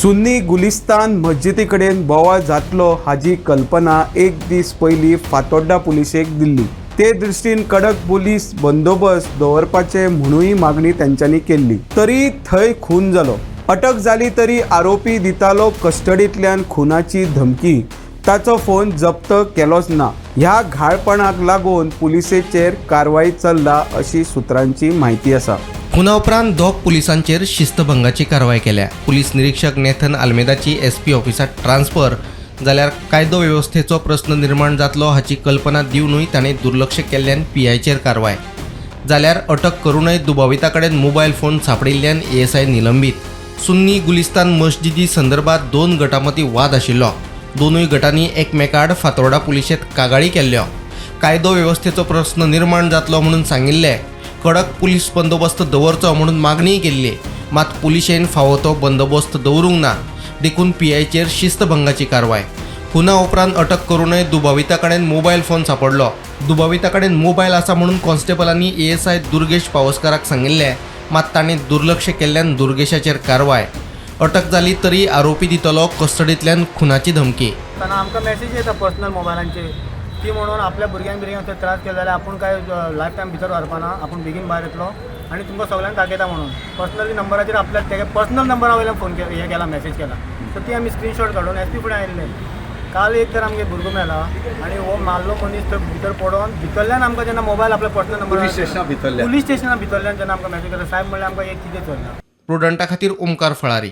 सुन्नी गुलिस्तान मस्जिदी कडेन बोवाळ जातलो हाजी कल्पना एक दीस पयलीं फातोड्डा पुलिशेक दिल्ली. ते दृश्टीन कडक पोलीस बंदोबस्त दवरपाचे म्हणूय मागणी तेंच्यांनी केल्ली. तरी थंय खून जालो. अटक जाली तरी आरोपी दितालो कस्टडींतल्यान खुनाची धमकी. ताचो फोन जप्त केलोच ना. ह्या घाळपणाक लागून पुलिसेचेर कारवाय चल्ला अशी सुत्रांची म्हायती आसा. खुना उपरांत दोग पुलिसांचेर शिस्तभंगाची कारवाय केल्या. पुलीस निरीक्षक नेथन आल्मेदाची एसपी ऑफिसात ट्रान्सफर जाल्यार कायदो वेवस्थेचो प्रस्न निर्माण जातलो हाची कल्पना दिवनूय ताणें दुर्लक्ष केल्ल्यान पीआयचेर कारवाय. जाल्यार अटक करूनय दुबाविता कडेन मोबायल फोन सांपडिल्ल्यान एएसआय निलंबीत. सुन्नी गुलिस्तान मस्जिदी संदर्भात दोन गटां मदीं वाद आशिल्लो. दोनूय गटांनी एकमेकाआड फातोर्डा पुलिशेंत कागाळी केल्ल्यो. कायदो वेवस्थेचो प्रस्न निर्माण जातलो म्हणून सांगिल्लें. कडक पुलीस बंदोबस्त दवरचो म्हणून मागणीय केल्ली. मात पुलिशेन फावो तो बंदोबस्त दवरूंक ना, देखून पीआयचेर शिस्तभंगाची कारवाय. खुना उपरांत अटक करूनय दुबाविता कडेन मोबायल फोन सांपडलो. दुबाविता कडेन मोबायल आसा म्हणून कॉन्स्टेबलांनी एएसआय दुर्गेश पावसकाराक सांगिल्लें. मात ताणें दुर्लक्ष केल्ल्यान दुर्गेशाचेर कारवाय. अटक जाली तरी आरोपी दितलो कस्टडींतल्यान खुनाची धमकी. तेन्ना आमकां मॅसेज येता पर्सनल मोबायलांचेर ती म्हणून आपल्या भुरग्यांक बिरग्यांक थंय त्रास केले जाल्यार आपूण काय लायफ टायम भितर व्हरपाना, आपूण बेगीन भायर येतलो आनी तुमकां सगल्यांक दाखयता म्हणून पर्सनली नंबराचेर आपल्या तेगे पर्सनल नंबरा वयल्यान फोन के हे केला, मॅसेज केला. सो ती आमी स्क्रिनशॉट काडून एस पी फुडें आयिल्ले. काल एक तर आमगे भुरगो मेला आनी हो मारलो मनीस थंय भितर पडोन भितरल्यान आमकां जेन्ना मोबायल आपल्या पर्सनल नंबर पुलीस स्टेशना भितरल्यान. पुलीस स्टेशना भितरल्यान जेन्ना आमकां मॅसेज केला, साहेब म्हणल्यार आमकां एक कितें चलना. प्रुडंटा खातीर ओमकार फळारी.